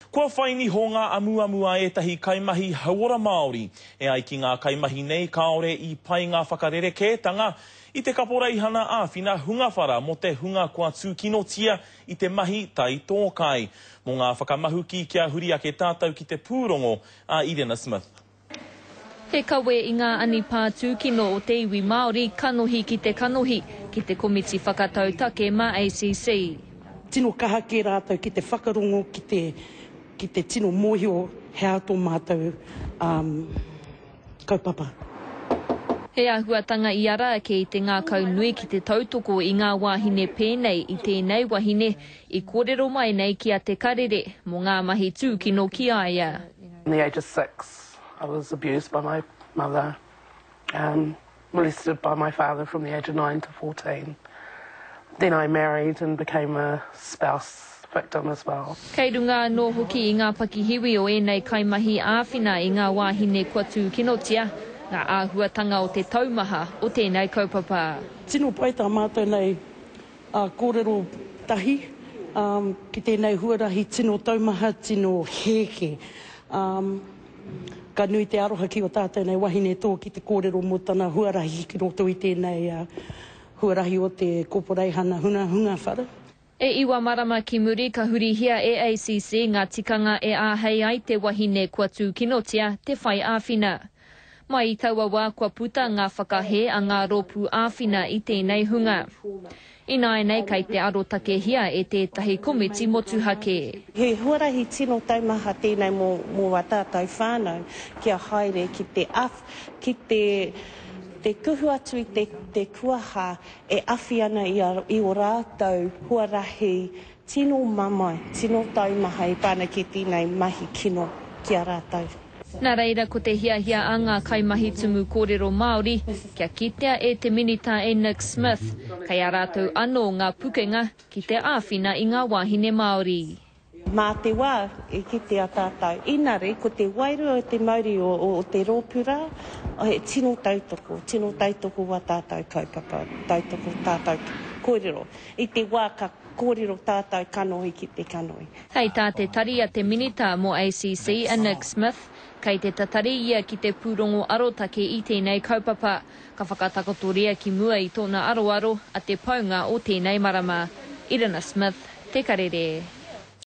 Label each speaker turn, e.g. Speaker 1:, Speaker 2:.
Speaker 1: Kua whai niho ngā amuamu a ētahi kaimahi hauora Māori. E ai ki ngā kaimahi nei kāore i pai ngā whakarerekētanga i te kaporeihana āwhina hunga whara mō te hunga kua tūkinotia i te mahi taitōkai. Mō ngā whakamahuki kia huri ake tātou ki te pūrongo a Irena Smith.
Speaker 2: He kawe i ngā anipā tūkino o te iwi Māori kanohi ki te kanohi, ki te Komiti Whakatau Take mā ACC.
Speaker 3: Tino kaha kē rātou ki te whakarongo, ki te, ki te tino mōhio he aha tō mātou um, kaupapa.
Speaker 2: He āhuatanga i ara ake i te ngākau nui ki te tautoko i ngā wāhine pēnei i tēnei wahine i kōrero mai nei ki a Te Karere mō ngā mahi tūkino ki a ia.
Speaker 4: In the age of six I was abused by my mother, um, molested by my father from the age of nine to 14. Then I married and became a spouse victim as well.
Speaker 2: Kei runga anō hoki i ngā pakihiwi o ēnei kaimahi āwhina i ngā wāhine kua tūkinotia, ngā āhuatanga o te taumaha o tēnei kaupapa.
Speaker 3: Tino pai tā mātou nei kōrero tahi ki tēnei huarahi tino taumaha, tino hēkē. Ka nui te aroha ki o tātou nei wahine tō ki te kōrero mō tana huarahi ki roto i tēnei huarahi o te Koporeihana Hunga Whara.
Speaker 2: E iwa marama ki muri ka hurihia e ACC ngā tikanga e āhei ai te wahine kua tūkinotia te whai āwhina. Mai i taua wā kua puta ngā whakahē a ngā rōpū āwhina i tēnei hunga. Ināianei kei te arotakehia e tētahi komiti motuhake.
Speaker 5: He huarahi tino taumaha tēnei mō mō a tātou whānau kia haere ki te awh, ki te te kuhu atu i te te kuaha e awhi ana i a i o rātou huarahi tino mamae, tino taumaha e pā ana ki tēnei mahi kino ki a rātou.
Speaker 2: Nā reira ko te hiahia a ngā kaimahi tumu kōrero Māori kia kitea e te Minita e Nick Smith kei a rātou anō ngā pukenga ki te āwhina i ngā wāhine Māori.
Speaker 5: Mā te wā e kitea tātou, inari ko te wairua o te mauri o te rōpū rā, he tino tautoko, tino tautoko wā tātou kaupapa, tautoko tātou kōrero. I te wā ka kōrero tātou kanohi ki te kanohi.
Speaker 2: Hei tā te tari a te Minita mō ACC, a Nick Smith, kei te tatari ia ki te pūrongo arotake i tēnei kaupapa, ka whakatakotoria ki mua i tōna aroaro a te paunga o tēnei marama. Irina Smith, Te Karere.